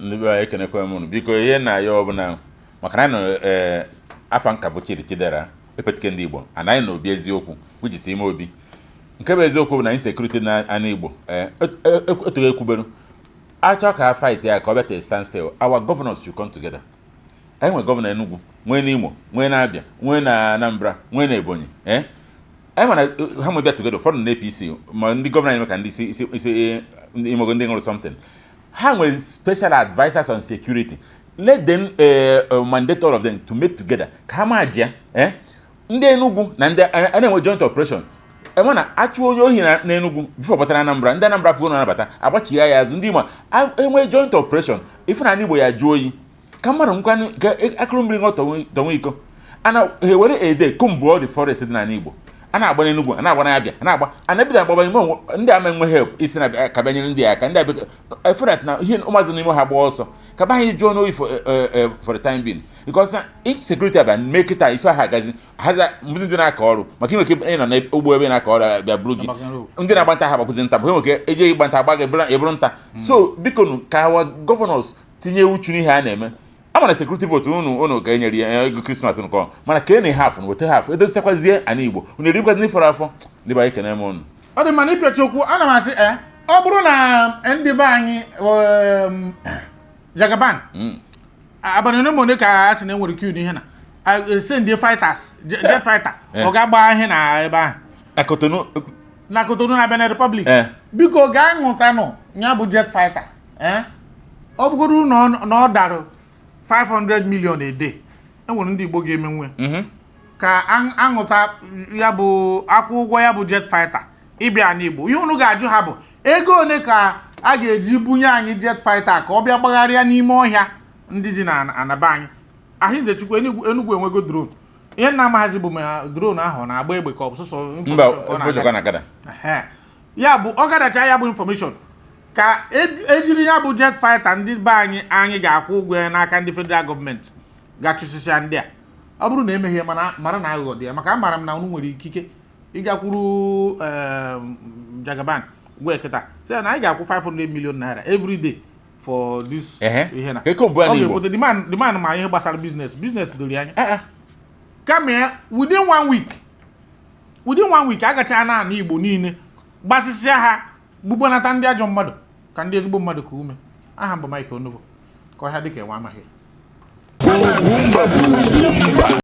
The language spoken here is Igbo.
Ndị be anyị, ekenekwa m unu. Biko, ihe na ya ọbụla maka na anyị nọ ee afa nka bụ Chidi Chidera epetike ndị Igbo, ana anyị na obi eziokwu wujisi ime obi. Nke bụ eziokwu bụ na insecurity na ana Igbo etoghị ekwuberu achọ ka a fight ya ka ọ bịa to a standstill. Our governors should come together. Anyị nwere gọvanọ Enugu, nwee n'Imo, nwee na Abia, nwee na Anambra, nwee na Ebonyi. Anyị mana ha nwe bịa together. Ụfọdụ na APC, ma ndị gọvanọ anyị ka ndị isi isi isi ndị imogo, ndị ṅụrụ something. Ha nwere special advisers on security. Let them mandate all of them to make together ka ha ma jia ndị Enugu na ndị a na-enwe joint operation. Enwe na achụ onye ohi na n'Enugu before batara Anambra, ndị Anambra fugo na-anabata, agbachigha ya azụ. Ndị Imo enwe joint operation. Ife na Igbo ya jụọ oyi ka mmadụ nkwanụ ka akụrụ mmiri ṅụọ tọnwe iko. Ana ha ewere ede comb the forest dị n'ala Igbo. A na-agba n'Enugu, a na-agba n'Abịa, a na-agba a na-ebido agbaba ime onwe ndị ama enwe help isi na ka bịa nyere ndị a aka. Ndị abịa eferat na ihe ụmụazị n'ime ha gbaa ọsọ ka ba anyị jụọ n'oyi for the time being, because na insecurity abịa mee kịta ife ha agazi haza ndị na-akọ ọrụ maka inwe ike ịnọ n'ugbo ebe na-akọ ọrụ bịa buru gị. Ndị na-agba nta ha gbakwuzi nta bụ ha nwere ike eje ịgba nta agba gị eburu nta. So biko nụ, ka our governors tinye uchu n'ihe a na-eme. Ama na security vote unu ga-enyere ya ego Christmas nke mana ka e na half na weta half edozikwazie ana Igbo unu erikwa ndị fọrọ afọ. Ndị be anyị, kene m unu. Ọ dị mma na ịpịachi okwu. Ana m asị ọ bụrụ na ndị be anyị Jagaban abalị ole ma ole ka a sị na enwere queue n'ihe na ese ndị fighters, jet fighter ọ ga-agba ihe na ebe ahụ na Cotonou. Na Cotonou na Benin Republic. Biko gaa ṅụtanụ ya bụ jet fighter. Ọ bụgoro na ọ dara 500 million a day, enwere ndị Igbo ga-emenwu ya ka aṅụta ya bụ akwụ ụgwọ ya bụ jet fighter ịbịa n'Igbo. Ihe unu ga-ajụ ha bụ ego one ka a ga-eji bunye anyị jet fighter ka ọ bịa gbagharịa n'ime ọhịa ndị dị na anaba anyị. Ahịnze Chukwu, Enugu enwego drone. Ihe nna amaghazi bụ ma drone ahụ ọ na-agba egbe ka ọ bụ sọsọ Mba. information ka ọ Information ka ọ na-agada. Ehe. Ya bụ ọ gadacha ya bụ information ka ejiri ya bụ jet fighter ndị be anyị anyị ga-akwụ ụgwọ ya n'aka ndị federal gọọmenti ga-achụsịsịa ndị a. Ọ bụrụ na emeghie, mana mara na aghụghọ dị ya, maka amara m na unu nwere ikike ịgakwuru Jagaban gwa kịta sị ya na anyị ga-akwụ 500 million naira every day for this ihe na Ka eke mbụ a ọ n'Igbo. ga-ekwute. The man ma ihe gbasara business doro ya anya. Ah, ah. Kama ya within one week agacha na ala Igbo niile gbasịsịa ha, gbugbanata ndị ajọ mmadụ ka ndị ezigbo mmadụ ka ume. Aha m bụ Mike Onobo, ka ọhịa dịka enwe amaghị.